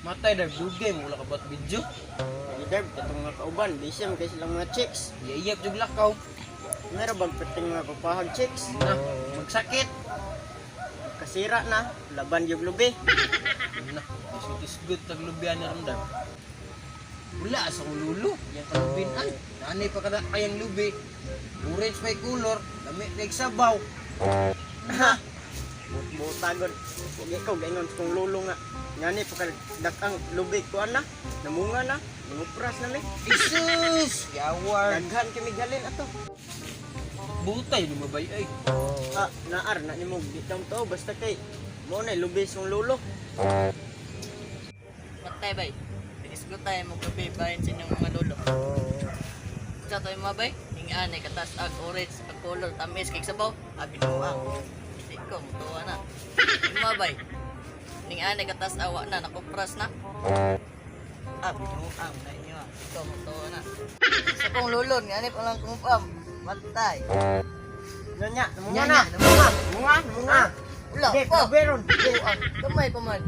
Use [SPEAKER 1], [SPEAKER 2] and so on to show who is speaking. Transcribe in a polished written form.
[SPEAKER 1] Matay dar dugay mo wala ka bat video.
[SPEAKER 2] Lagi Darb, katong mga kauban, busy man kay silang mga chicks.
[SPEAKER 1] Iyap jug lakaw.
[SPEAKER 2] Meron bang perting mga papahag chicks?
[SPEAKER 1] Na, magsakit.
[SPEAKER 2] Kasira na, laban yung lubi.
[SPEAKER 1] Na, isgot-isgot taglubian ni ron dar. Wala sa kong lulo, yang kalubinan. Nanay pa kada kayang lubi. Orange may color, lami kay sabaw.
[SPEAKER 2] Ha! Butagon. Huwag ikaw, gaingon sa kong lulo nga. Ngani, pagkadak ang lubi ko na, namunga na, nangupras na mi.
[SPEAKER 1] Jesus! Yawar!
[SPEAKER 2] Daghan kami galin ato.
[SPEAKER 1] Butay, lumabay ay.
[SPEAKER 2] Ah, naar na nimo di tam to basta kay mo na lubi sa kong lulo.
[SPEAKER 3] Matay bay. Isgot tayo mo gabi bahin sa inyong mga lolo. Sa tayo mga bay, hingaan ay katas ag orange ag color tamis kay sabaw, abi binuang. Di ko mutuwa na. Yung mga bay. Ningaan ay katas awa na nakupras na. Ah, binuang na inyo ah. Di ko mutuwa na. Sa kong lolo, ngani pa lang kumupam. Matay.
[SPEAKER 2] Nya, namunga
[SPEAKER 3] Nya,
[SPEAKER 2] na.
[SPEAKER 3] nya, namunga.
[SPEAKER 2] Namunga, namunga.
[SPEAKER 3] Wala
[SPEAKER 2] Di,
[SPEAKER 3] pa.
[SPEAKER 2] kaberon.
[SPEAKER 3] Buang. Kamay pa man.